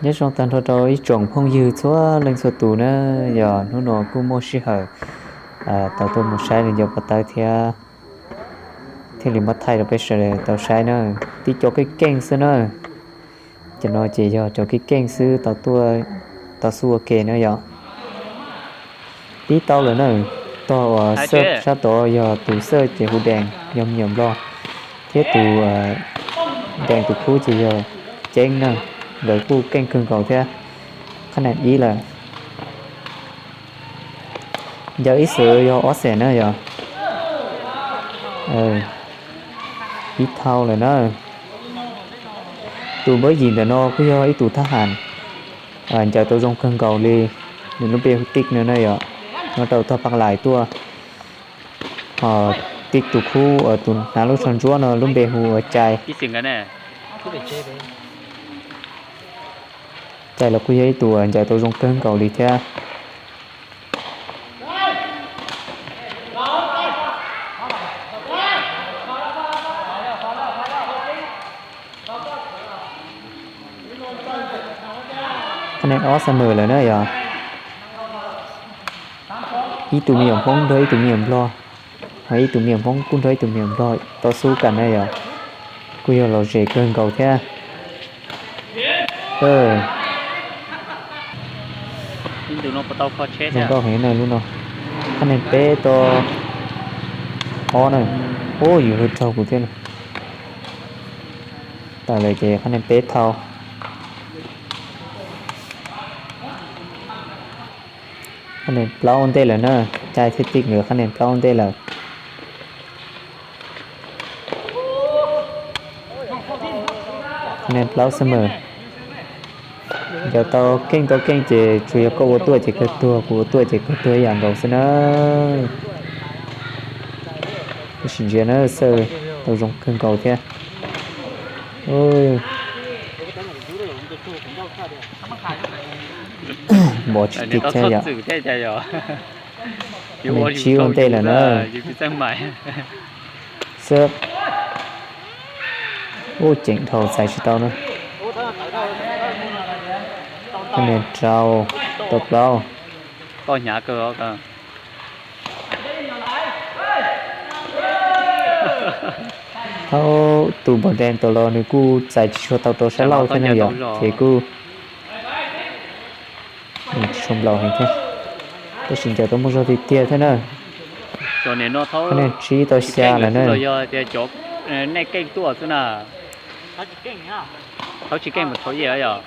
Nyob zoo tag nrho rau ib tsoom phooj ywg txhua leej txhua tus na, yog hnub no kuj muaj sij hawm tau tuaj mus saib li ncov pov tawb thiab, thiaj li muab thaij rau peb sawv daws tau saib na. Tib co keej keej xwb na. Cov no ces yog cov keej keej xwb tau tuaj, tau xub ua ke na yom. Pib tau lawm na. Tog uas xawj sab tod yog tus xawj ces hu Dees, yog me nyuam nplog, thiab tus Dees tus khub ces yog Ceeb na. Nkawd kuj keej kawg nkaus thiab. Qhab nees ib lawm. Ncaws ib xwm yog ob xees na yog. Ib thau lawm na. Tus npawb yim ntawm no kuj yog ib tus thab ham ncaws tau zoo kawg nkaus li. Nws lub npe hu Tij no na yom, nyob rau tog Paj Lais tuaj. Ho Tij tus khub uas tus hnav lub tsho ntsuab no lub npe hu ua Cai. Cai los kuj yog ib tus ncaws tau zoo kawg nkaus li thiab. Qhab nees ob xa mem lawm na yog. Ib tug me nyuam Hmoob nrog ib tug me nyuam Nplog, ho ib tug me nyuam Hmoob kuj nrog ib tug me nyuam Nplog tau xub kam na yog. Kuj yog los zem kawg nkaus thiab. Zoo nkauj heev na lub no. Qhab nees peb tau ob na. Ub, yuav luag raug kuv thiab. Tawm lawm ces qhab nees peb thau. Qhab nees plaub ua ntej lawm na. Cai thiab Tij nkawd qhab nees plaub ua ntej lawm. Qhab nees plaub xa mem. Ncaws tau keej tau keej ces tsuas yog koj ua tuaj ces kawg tuag, kuv ua tuaj ces kawg tuag ib yam nkaus xwb na. Tab sis ntsia na, xawj tau zoo kawg nkaus thiab. Npov tsis tiv thiab yom. Qhab nees tsib ua ntej lawm na. Xwb. Ub, ceem dhau txais tsis tau na. Qhab nees rau tau plaub. Thaum tus npog dees tau los nws kuj txais tsis tshua tau rau sab laug thiab na yom, ces kuj tsis tshua nplaum heev thiab. Tab sis ncaws tau muaj zog tiag tiag thiab na. Qhab nees tsib tau xya lawm na. Nej keej tuaj xwb na. Thaum tsis keej mus thaum ib yom.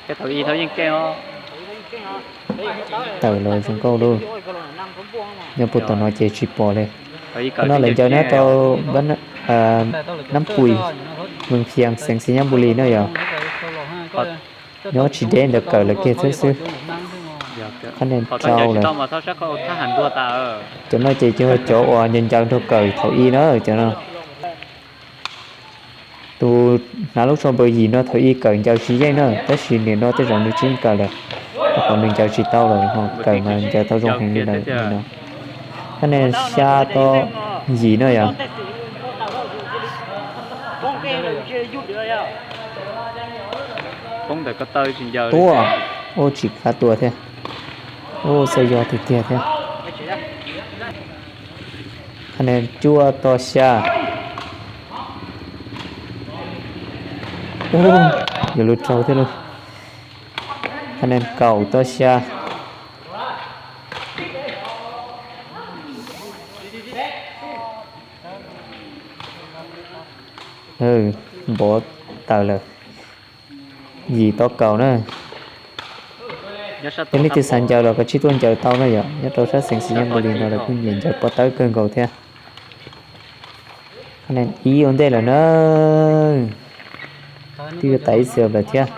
Thaum ib thaum yeej keej os. Tawm los zoo nkauj lauj. Nyob puag tom no ces tsis pom li. Qhov no lawv ncaws nyob rau Nab Pui, Vees Phias, xeev Xais Nyab Npus Lis na yom. Nyob tsis deb ntawd kawm lawv kiag xwb xwb. Qhab nees rau lawm. Cov no ces yog cov uas ncaws ncaws nrog kawm thaum ib na cov no. Tus hnav lub tsho npawb yim no thaum ib kawm ncaws tsis yeej na, tab sis nim no tej zaum nws tsis yeej kawm lawm, rau qhov nws ncaws tsis tau lawm, ho kawm mas ncaws tau zoo heev li lawm no. Qhab nees xya tau yim no yom. Tua, ub, tsis kav tua thiab. Ub, xav yog tiag tiag thiab. Qhab nees cuaj tau xya. Ub, yuav luag raug thiab lauj. Qhab nees kaum tau xya. Npov tawm lawm. Yim tau kaum na. Yog leej twg xav ncaws los koj tsij tuaj ncaws tau na yom, nyob rau sab xeev Xais Nyab Npus Lis no lawv kuj nyiam ncaws pov tawb kawg nkaus thiab. Qhab nees ib ua ntej lawm na. Twb yuav tawm ib txhia lawm thiab.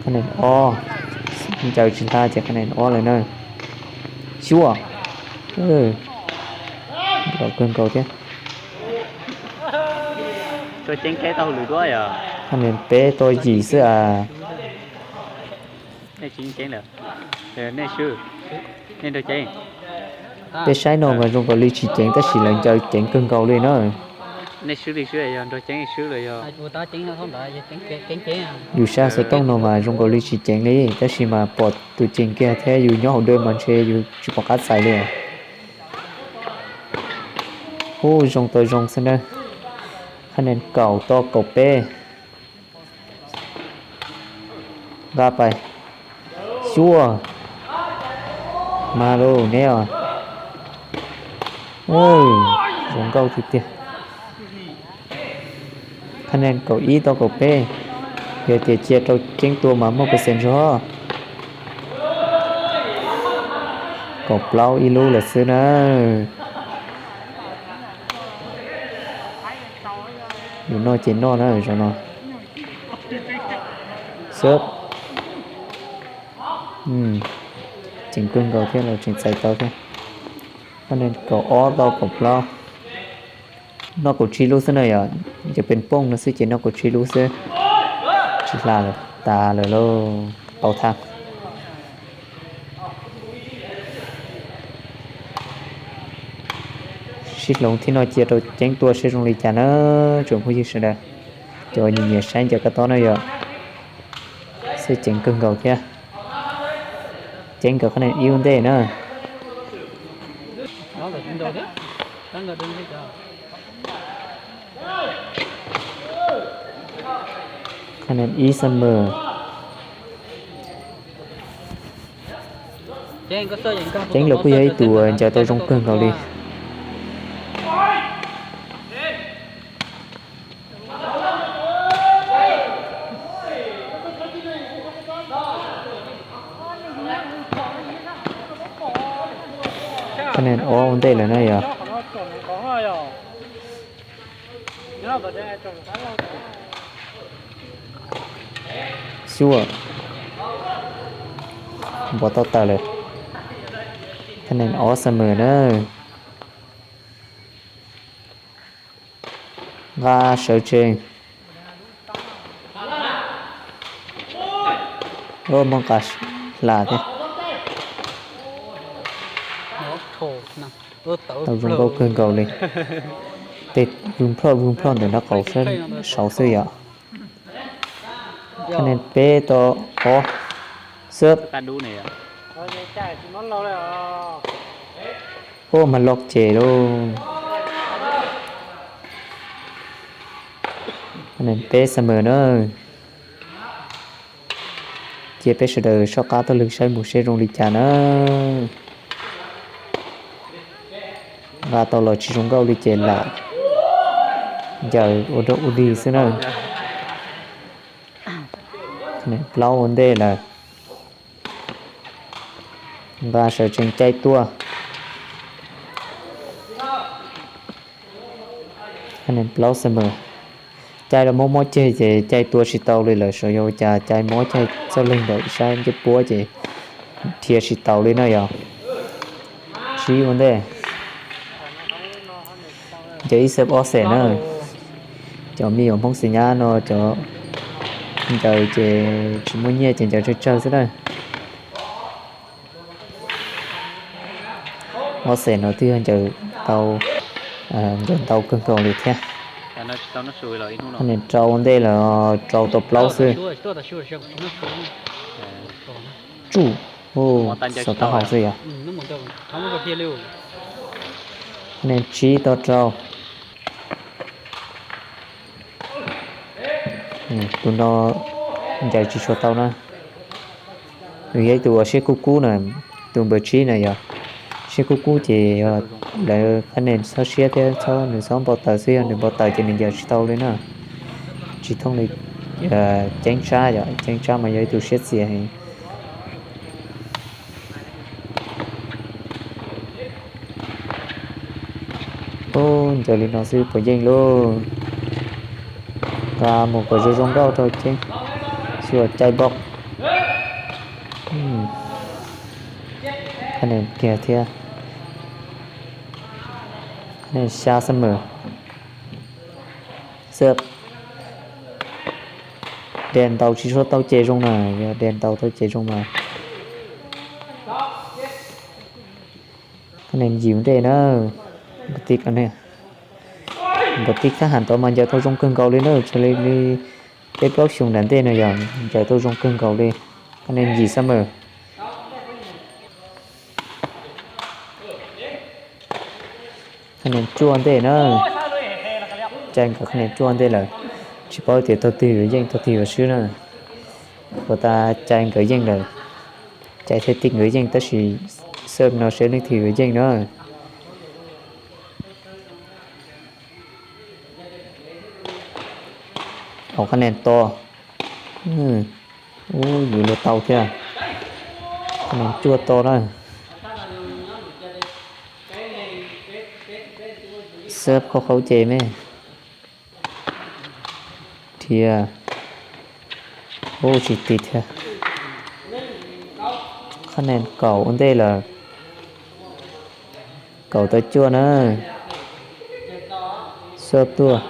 Qhab nees ob, ncaws tsis hla ces qhab nees ob lawm na. Xyuaj, nkaus kawg nkaus thiab. Qhab nees peb tau yim xwb as. Nej tsis ceev lawm, nej swb, nej nrog ceev. Peb saib no mas zoo nkaus li tsis ceev tab sis lawv ncaws ceev kawg nkaus li na. Nej swb li swb, yog nrog ceev swb los yog. Yus sab xov tooj no mas zoo nkaus li tsis ceev li tab sis mas pom tus ceev kiag thiab yus nyob hauv dawj mas ntshe yus tsis pom qab txais li. Ub, zoo tau zoo xwb na. Khab nen kaum tau kaum peb. Nqa pais. Xyuaj. Mas lauj neb os. Zoo nkauj tiag tiag. Khab nen kaum ib tau kaum peb. Yog tias cia rau ceeb tua mas muaj percent ntso. Kaum plaub ib lub lawm xwb na. Yus noj ces noj na zaum no. Xwb. Ceev kawg nkaus thiab los tseem txais tau thiab. Khab nen kaum ob tau kaum plaub. Noj kaum tsib lub xwb na yom, ces pes pooj no xwb ces noj kaum tsib lub xwb. Tsis hla lawm, tas lawm lauj, tau thaj. Sib hloov thiab no cia rau ceeb tua seb zoo li cas na, tsoom phooj ywg sawv daws. Cov nyiam nyiam saib ncaws kab tob na yom, xwb ceev kawg nkaus thiab. Ceeb nkawd qhab nen ib ua ntej na. Qhab nen ib xab mawm. Ceeb los kuj yog ib tug ncaws tau zoo kawg nkaus li. Qhab nen ob ua ntej lawm na yog. Xyuaj. Npog tau tawm lawm. Qhab nen ob xab mawm na. Nqa sawv tsees. Muaj nqa hla thiab. Tau zoo nkauj kawg nkaus li. Tej vwg nplhoj vwg nplhoj ntawm nraub qaum saud xwb yom. Qhab nen peb tau ob. Xwb. Ua mas loj ces lauj. Qhab nen peb xab mawm na. Cia peb sawv daws soj qab taug lw saib mus seb zoo li cas na. Nqa tau los tsis zoo nkauj li ces lam ncaws ua dog ua dig xwb na. Plaub ua ntej lawm. Nqa sawv tsees cai tuaj. Plaub xab mawm. Cai los mob mob ceg ces cai tua tsis tau li lawm, xyov yog ua cas cai mob ceg txoj leeg ntawm sab ncej puab ces dhia tsis taus li na yog. Tsib ua ntej. Ncaws ib xeem ob xeem na. Cov me nyuam Hmoob xeem nyab no cov ncaws ces tsis muaj nyiaj ces ncaws tsawg tsawg xwb na. Ob xeem no twb yog ncaws tau, ncaws ntau kawg nkaus li thiab. Rau ua ntej los rau tau plaub xwb. Tsuj, xov tooj hau xwb yog. Nen tsib tau rau. Tus no ncaws tsis tshua tau na. Nws yog ib tus uas siab kub kub na, tus npawb tsib na yog siab kub kub ces yog lawv qhab nen txhob siab thiab txhob, nws txhob npau taws xwb, yog nws npau taws ces nws ncaws tsis tau li na. Tsis thooj li. Ceeb Tsab yom, Ceeb Tsab mas yog ib tug siab txias heev. Ub, ncaws li no xwb puas yeej lauj. Nqa mus kom zoo zoo nkauj rau Ceeb, xyuas cai npog. Qhab nen kiag thiab. Qhab nen xya xab mawm. Xwb. Daig ntaus tsis tshua tau ces zoo na, yog daig ntaus tau ces zoo mas. Koj nim yim ua ntej na. Npawg Tiv, Npawg Tiv thab ham tod mas ncaws tau zoo kawg nkaus li na, raws li li peb plaub xyoos nram ntej no yog ncaws tau zoo kawg nkaus li. Koj nim yim Xab Mawm. Koj nim cuaj ntej na. Cai nkawd koj nim cuaj ntej lawm. Tsis paub tias tog twg yuav yeej tog twg yuav swb na. Ua tas Cai nkawd yeej lawm. Cai thiab Tiv nkawd yeej tab sis xab no seb leej twg yuav yeej na. Au, koj nim to. Ub, yuav luag tau thiab. Koj nim cuaj to na. Xab khaub khaub ces me. Thiab. Ub, tsis tiv thiab. Koj nim kaum ua ntej lawm. Kaum tau cuaj na. Xab tuaj.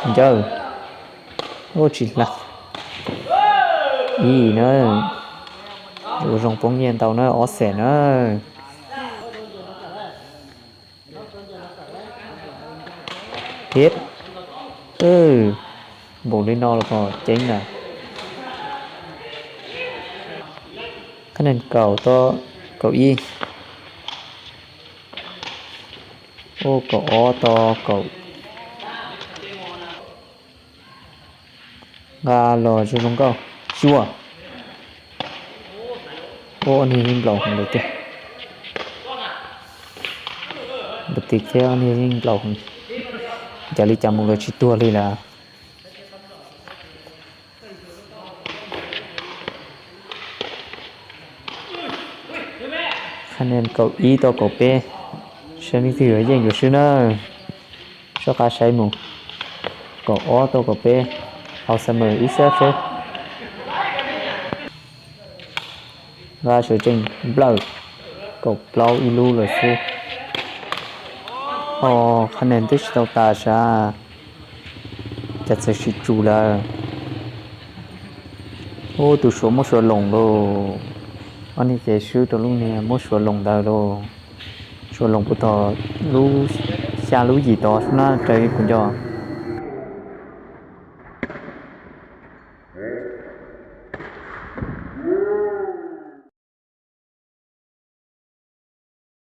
Ncaws. Ub, tsis hla. Ib na. Ua zoo poob nyiaj ntau na, ob xees na. Thiab. Npaum li no los pom ceeb na. Koj nim kaum to kaum ib. Ub, kaum ob to kaum. Nqa los zoo zoo nkauj. Xyuas. Ub, ob niag yeej nplaum heev lawm tiag. Npawg Tiv thiab ob niag yeej nplaum heev. Cas li cas mus los tsis tuag li lawm. Koj nim kaum ib tau kaum peb, saib leej twg yuav yeej yuav swb na. Soj qab saib mus. Kaum ob tau kaum peb, haus Xab Mawm ib xab seb. Nqa sawv tsees nplawm, kaum plaub ib lub lawm xwb. Au, koj nim twb tsis tau tas sav. Cas txawm sim tsum lawm. Ub, tus Suav muab Suav loos lauj. Ob niag ces swb rau lub niag muab Suav loos ntawd lauj. Suav loos puag tod lub xya lub yim tod xwb na, raws li kuv nco.